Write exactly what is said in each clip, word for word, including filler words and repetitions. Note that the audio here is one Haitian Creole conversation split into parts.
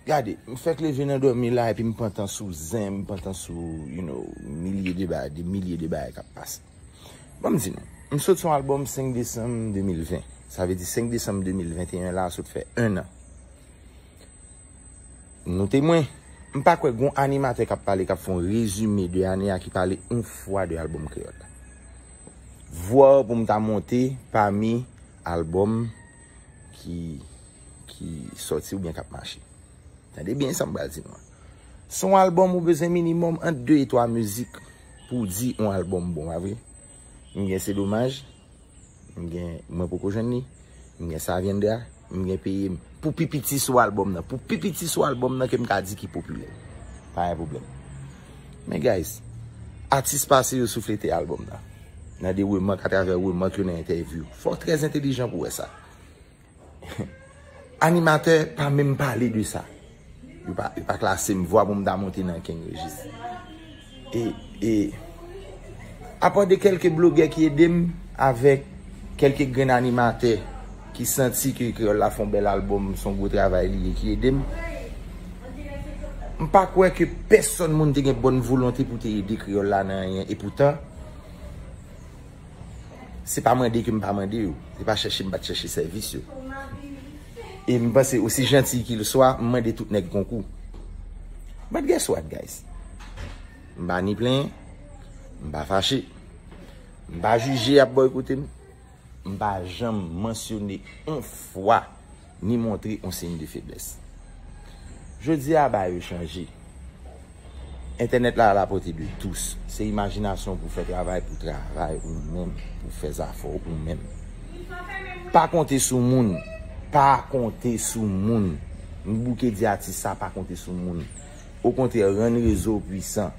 Gade, m fèk leve nan dòmi la epi m pantan sou zen, m pantan sou, you know, milye de bagay, de milye de bagay k ap pase. Ban m di nou, m sot sou yon albòm senk desanm de mil ven. Sa vle di senk desanm de mil venteyen la sot fè en an. Nou temwen. M pa kwè gon animatè k ap pale, k ap fè yon rezime de ane a, ki pale yon fwa de albòm kreyòl la. Vwa pou m ta monte pami albòm ki, ki sòti oubyen k ap mache. Tande byen sa m pral di nou an. Se yon albòm ou bezwen minimòm ant de e twa mizik pou w di yon albòm bon, pa vre? M gen Se Domaj, m gen Mwen Poko Jwenn Li, m gen Saviendra, m gen Peye M. Pou pi piti sou albòm nan, pou pi piti sou albòm nan ke m ka di ki popilè. Pa gen pwoblèm. Men guys, atis pase yo souflete albòm nan. Nan de remak atravè remak yo nan entèvyou. Fò w trè entèlijan pou w wè sa. Animatè pa menm pale de sa. Yo pa, yo pa klase m vwa pou m ta monte nan kenn rejis. E, e, apa de kèlke blogè ki ede m avèk kèlke grenn animatè ki santi ke kreyòl la fè yon bèl albòm, se yon gwo travay li ye, ki ede m. M pa kwè ke pèsòn moun te gen bòn volonte pou te ede kreyòl la nan anyen. Epoutan, se pa mande ke m pa mande yo. Se pa chèche m pa t chèche sèvis yo. E m panse, osi jantiy ki l swa, m mande tout nèg konkou. But guess what, guys? M pa ni plenyen, m pa fache, m pa jije y ap bòykote m, m pa janm mansyone yon fwa ni montre yon siy de feblès. Jodi a, bagay yo chanje. Entènèt la à la portée de tous. Se imajinasyon pou fè travay, pou travay ou menm, pou fè zafè w ou menm. Pa konte sou moun. Pa konte sou moun. M bouke di atis sa, pa konte sou moun. Okontrè, rann rezo w pwisan.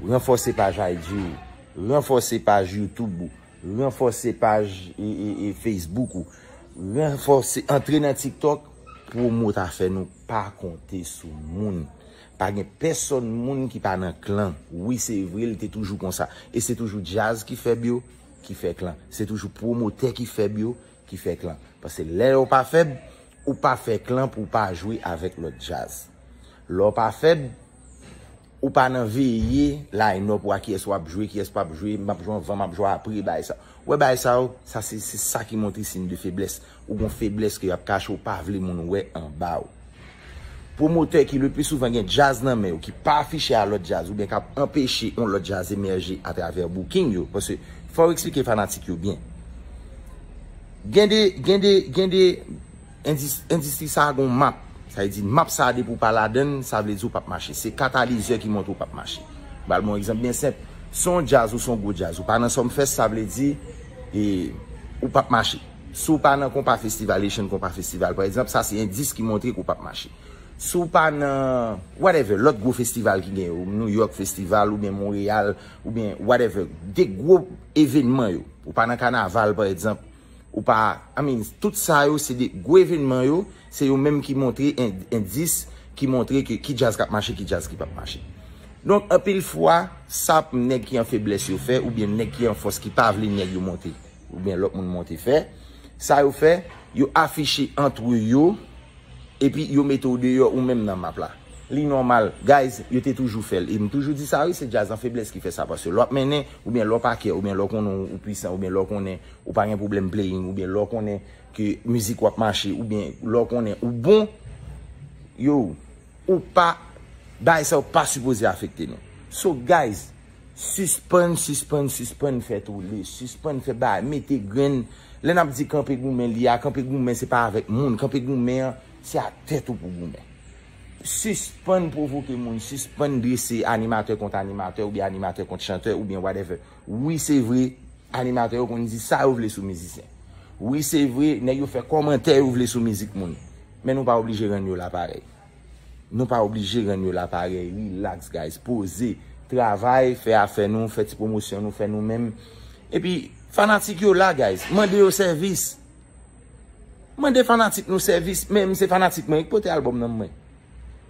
Ranfòse paj I G ou. Ranfòse paj YouTube ou. Ranfòse paj e, e, e Facebook ou. Ranfòse, antre nan TikTok, pwomot afè nou, pa konte sou moun. Pa gen pèsòn moun ki pa nan klan. Wi, se vre, l te toujou konsa. E se toujou djaz ki fèb yo, ki fè klan. Se toujou pwomotè ki fèb yo, ki fè klan. Paske lè w pa fèb, ou pa fè klan pou w pa jwe avèk lòt djaz. Lè w pa fèb, ou pa nan veye line-up ou a kiyès w ap jwe, kiyès p ap jwe, m ap jwe anvan, m ap jwe apre, bagay sa. Ou wè bagay sa yo, sa se, se sa ki montre siy de feblès. Ou gon feblès ke y ap kache, ou pa vle moun wè anba w. Pwomotè ki le pli souvan gen djaz nan men yo, ki pa afiche a lòt djaz, oubyen k ap anpeche yon lòt djaz emèje atravè booking yo, paske fò w eksplike fanatik yo byen. Gen de, gen de, gen de, endis-, endistri sa a gon map. Sa vle di, map sa a depi w pa ladann, sa vle di w p ap mache. Se katalizè ki montre w p ap mache. M ba l yon egzanp byen senp. Se yon djaz ou se yon gwo djaz, ou pa nan Sumfest, sa vle di, e, ou p ap mache. Si w pa nan Konpa Festival, Haitian Konpa Festival, pa egzanp, sa se endis ki montre ke w p ap mache. Si w pa nan, whatever, lòt gwo festival ki gen yo, New York Festival oubyen Montréal, oubyen whatever, de gwo evènman yo, ou pa nan kanaval, pa egzanp, ou pa, I mean, tout sa yo, se de gwo evènman yo, se yo menm ki montre en-, endis, ki montre ke ki djaz k ap mache, ki djaz ki p ap mache. Donk, anpil fwa, sa nèg ki an feblès yo fè, oubyen nèg ki an fòs ki pa vle nèg yo monte, oubyen lòt moun monte fè, sa yo fè, yo afiche antre yo, epi yo mete w deyò ou menm nan map la. Li nòmal, guys, yo te toujou fè l. E m toujou di sa, wi, se djaz an feblès ki fè sa, paske lè w ap mennen, oubyen lè w pa care, oubyen lè w konnen w pwisan, oubyen lè w konnen ou pa gen pwoblèm playing, oubyen lè w konnen ke mizik w ap mache, oubyen lè w konnen ou bon, yo, ou pa, bagay sa yo pa sipoze afekte nou. So, guys, sispann, sispann, sispann fè toule, sispann fè bagay, mete grenn. Lè n ap di kanpe goumen li a, kanpe goumen se pa avèk moun, kanpe goumen an, se a tèt ou pou goumen. Sispann pwovoke moun, sispann drese animatè kont animatè oubyen animatè kont chantè oubyen whatever. Wi, se vre, animatè yo konn di sa yo vle sou mizisyen. Wi, se vre, nèg yo fè kòmantè yo vle sou mizik moun. Men nou pa oblije rann yo la parèy. Nou pa oblije rann yo la parèy. Relax, guys. Poze. Travay, fè afè nou, fè ti pwomosyon nou, fè nou menm. Epi, fanatik yo la, guys. Mande yo sèvis. Mande fanatik nou sèvis. Men m se fanatik mwen ki pote albòm nan mwen.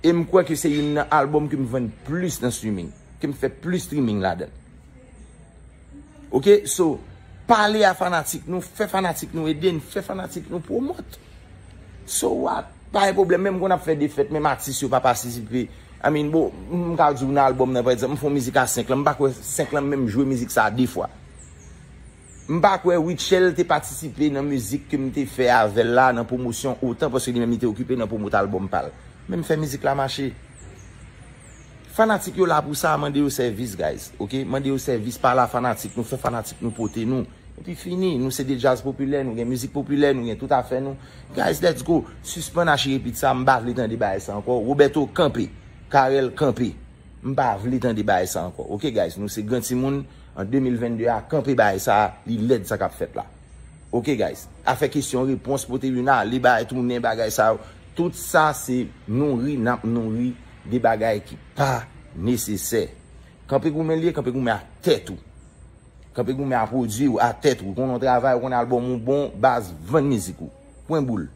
E m kwè ke se youn nan albòm ke m vann plis nan streaming. Ke m fè plis streaming ladan l. Ok, so, pale a fanatik nou, fè fanatik nou ede n, fè fanatik nou pwomòt. So what? Pa gen pwoblèm, menm kon ap fè de fèt, menm atis yo pa patisipe. I mean, bon, m ka di w nan albòm nan, pa egzanp, m fè yon mizik a senk lan, m pa kwè senk lan menm jwe mizik sa a de fwa. M pa kwè Rutshelle te patisipe nan mizik ke m te fè avè l la, nan pwomosyon otan, paske li menm li te okipe nan pwomot albòm pa l. Men m fè mizik la mache. Fanatik yo la pou sa, mande yo sèvis, guys. Ok? Mande yo sèvis, pale a fanatik nou, fè fanatik nou pote nou. Epi fini, nou se de djaz popilè, nou gen mizik popilè, nou gen tout afè nou. Guys, let's go. Sispann achire pit sa, m pa vle tande bagay sa ankò. Roberto, kanpe. Carel, kanpe. M pa vle tande bagay sa ankò. Ok, guys, nou se gran timoun. An de mil venn de a, kanpe bagay sa, li lèd sa k ap fèt la. Ok, guys, afè kesyon repons, pote youn ale, bagay tounen, bagay sa yo. Tout sa se nouri, n ap nouri de bagay ki pa nesesè. Kanpe goumen l ye, kanpe goumen ak tèt ou. Kanpe goumen a pwodui w, a tèt ou. Konnen w travay, ou konnen albòm ou bon, baz, vann mizik ou. Pwen boul.